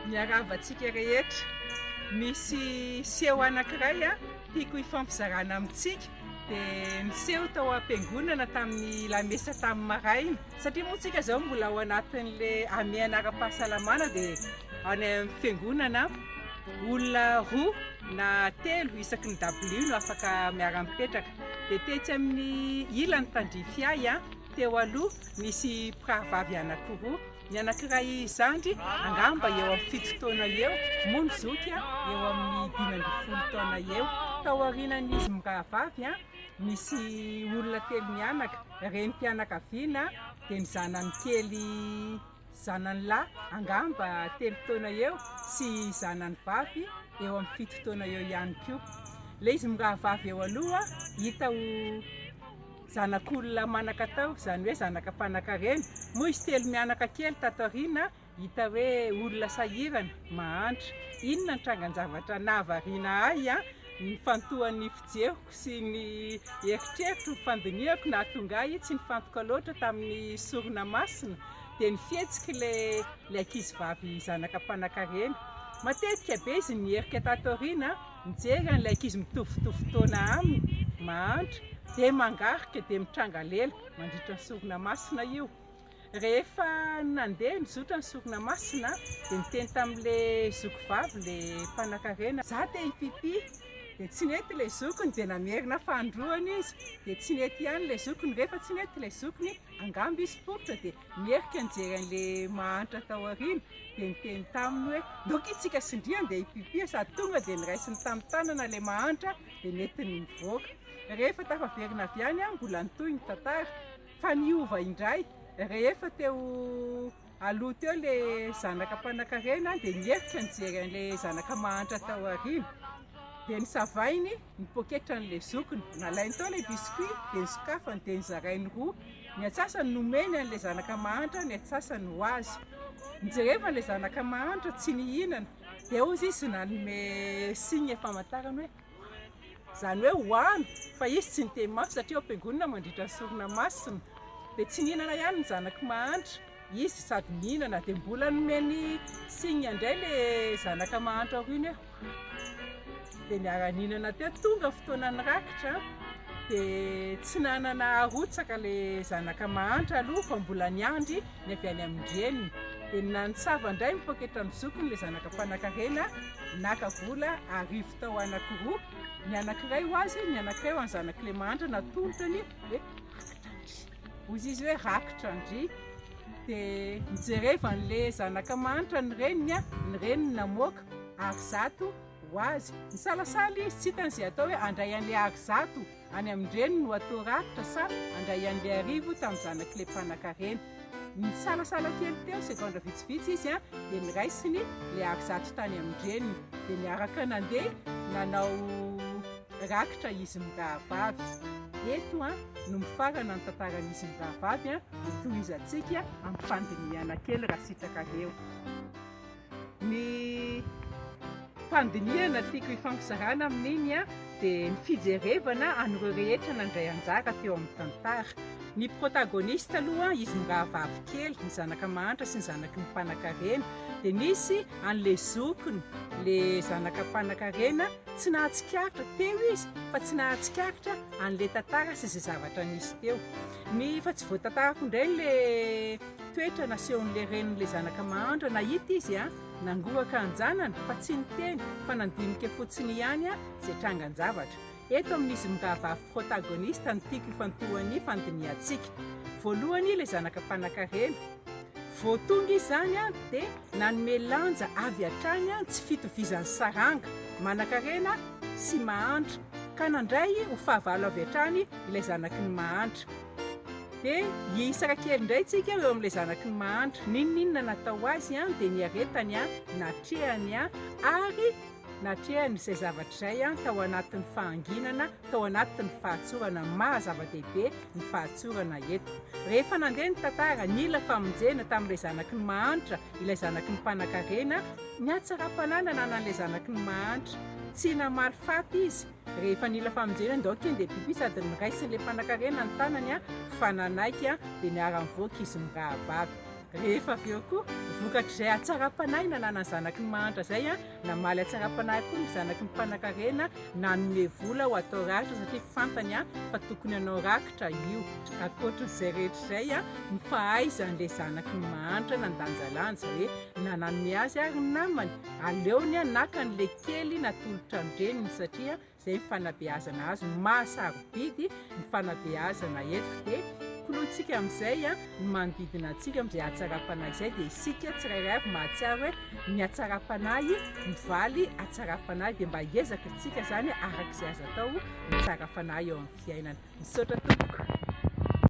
Miarahaba antsika rehetra. Misy seho anankiray tiako hifampizarana amintsika dia niseho tao am-piangonana tamin'ny lamesa tamin'ny maraina. Satria moa tsika izao mbola ao anatin'ilay hamehana ara-pahasalamana dia any amin'ny fiangonana olona roa na telo isaky ny dabilio no afaka miara-mipetraka. Dia tetsy amin'ny ilany tandrify ahy teo aloha nisy mpirahavavy anankiroa. Ny anankiray zandry angamba eo amin'ny fito taona eo, moa ny zoky eo amin'ny 15 taona eo. Tao aorianan'izy mirahavavy nisy olona telo mianaka, renim-pianakaviana dia ny zanany kely zanany lahy angamba 3 taona eo sy zanany vavy eo amin'ny 7 taona eo ihany koa. Ilay izy mirahavavy eo aloha hita ho zanak'olona manan-katao, izany hoe zanaka mpanankarena. Moa izy telo mianaka kely tato aoriana hita hoe olona sahirana, mahantra. Inona ny trangan-javatra nahavariana ahy, nifantohan'ny fijeriko sy ny eritreritro, ny fandinihako nahatonga ahy tsy nifantoka loatra tamin'ny sorona masina, dia ny fihetsik'ilay ankizivavy zanaka mpanankarena. Matetika be izy niherika tato aoriana. Mijery an'ilay ankizy mitovitovy taona aminy, mahantra, dia mangarika, dia mitranga lela mandritra ny sorona masina io. Rehefa nandeha nizotra ny sorona masina, dia niteny tamin'ilay zoky vavy ilay mpanankarena, Za te hipipi. Dia tsy nety ilay zokiny, dia namerina fanindroany izy, dia tsy nety ihany ilay zokiny. Rehefa tsy nety ilay zokiny, angamba izy poritra, dia niherika nijery an'ilay mahantra tao aoriana. Dia niteny taminy hoe, Ndao akia tsika sy ndry andeha hipipi sady tonga dia noraisiny tamin'ny tanana ilay mahantra dia nentiny nivoaka. Rehefa tafaverina avy any aho mbola nitohy ny tantara fa niova indray. Rehefa teo aloha teo ilay zanaka mpanankarena dia niherika nijery an'ilay zanaka mahantra tao aoriana. Dia nosavainy ny poketran'ilay zokiny. Nalainy tao ilay biscuit dia nosokafany dia nozarainy roa. Ny antsasany nomeny an'ilay zanaka mahantra, ny antsasany ho azy. Nijerevany ilay zanaka mahantra tsy nihinana. Dia hozy izy nanome signe famantarana hoe izany hoe hoano, fa izy tsy niteny mafy satria ao am-piangonana mandritra ny sorona masina. Dia tsy nihinana ihany ny zanaky mahantra, izy sady nihinana dia mbola nomeny signe indray ilay zanaka mahantra aoriana hoe Dia niara-nihinana teo, tonga ny fotoana nirakitra dia tsy nanana arotsaka ilay zanaka mahantra aloha fa mbola niandry ny avy any amin-dreniny. Dia nanisava indray ny poketran'ny zokiny ilay zanaka mpanankarena, naka vola 1000 tao anankiroa, ny anankiray ho azy, ny anankiray ho an'ny zanak'ilay mahantra natolotrany hoe rakitra ndry. Hoy izy hoe rakitra ndry. Dia nijerevan'ilay zanaka mahantra ny reniny, ny reniny namoaka. Ar 100 ho azy. Nisalasala izy, tsy hitany izay atao hoe handray an'ilay Ar 100 any amin-dreniny no atao rakitra sa handray an'ilay 1000 tamin'ny zanak'ilay mpanankarena. Nisalasala kely teo, segondra vitsivitsy izy dia noraisiny ilay Ar 100 tany amin-dreniny. Dia niaraka nandeha nanao rakitra izy mirahavavy. Eto no mifarana ny tantaran'izy mirahavavy, hotohizantsika amin'ny fandinihana kely raha sitrakareo. Ny fandinihana tiako hifampizarana amin'iny dia ny fijerevana an'ireo rehetra nandray anjara teo amin'ny tantara. Ny protagoniste aloha izy mirahavavy kely, ny zanaka mahantra sy ny zanaky ny mpanankarena. Dia nisy an'ilay zokiny, ilay zanaka mpanankarena tsy nahatsikaritra, teo izy fa tsy nahatsikaritra an'ilay tantara sy izay zavatra nisy teo. Ny fa tsy voatantarako indray ilay Toetra nasehon'ilay renin'ilay zanaka mahantra, nahita izy a, nangoraka an-janany fa tsy niteny fa nandinika fotsiny ihany izay trangan-javatra. Eto amin'izy mirahavavy protagoniste no tiako ifantohan'ny fandinihantsika. Voalohany ilay zanaka mpanakarena. Vao tonga izy izany dia nanome lanja avy hatrany ny tsy fitovizan'ny saranga, manankarena sy mahantra, ka nandray ho fahavalo avy hatrany ilay zanaky ny mahantra. Dia hihisaka kely indray tsika eo amin'ilay zanaky ny mahantra. N'inon'inona natao azy dia niaretany, natrehany ary natrehany izay zavatra izay tao anatin'ny fahanginana, tao anatin'ny fahatsorana. Maha zava-dehibe ny fahatsorana eto. Rehefa nandeha ny tantara, nila famonjena tamin'ilay zanaky ny mahantra ilay zanaky ny mpanankarena, ny hatsaram-panahy nananan'ilay zanaky ny mahantra. Tsy namaly faty izy. Rehefa nila famonjena ndao keny dia pipi sady noraisin'ilay mpanankarena ny tanany fa nanaiky dia niara-nivoaka izy mirahavavy. Rehefa avy eo koa, vokatr'izay hatsaram-panahy nananan'ny zanaky ny mahantra izay, namaly hatsaram-panahy koa ny zanaky ny mpanankarena nanome vola ho atao rakitra satria fantany fa tokony hanao rakitra io. Ankoatran'izay rehetra izay, ny fahaizan'ilay zanaky ny mahantra nandanjalanja hoe na nanome azy ary ny namany, aleony naka an'ilay kely natolotra an-dreniny satria Izay ny fanabeazana azo, ny maha sarobidy ny fanabeazana eto dia kolointsika amin'izay ny manodidina antsika amin'izay hatsaram-panahy izay dia isika tsirairay avy mahatsiaro hoe ny hatsaram-panahy mivaly hatsaram-panahy dia mba hiezaka isika izany araka izay azo atao ny tsara fanahy eo amin'ny fiainana. Misaotra tompoko.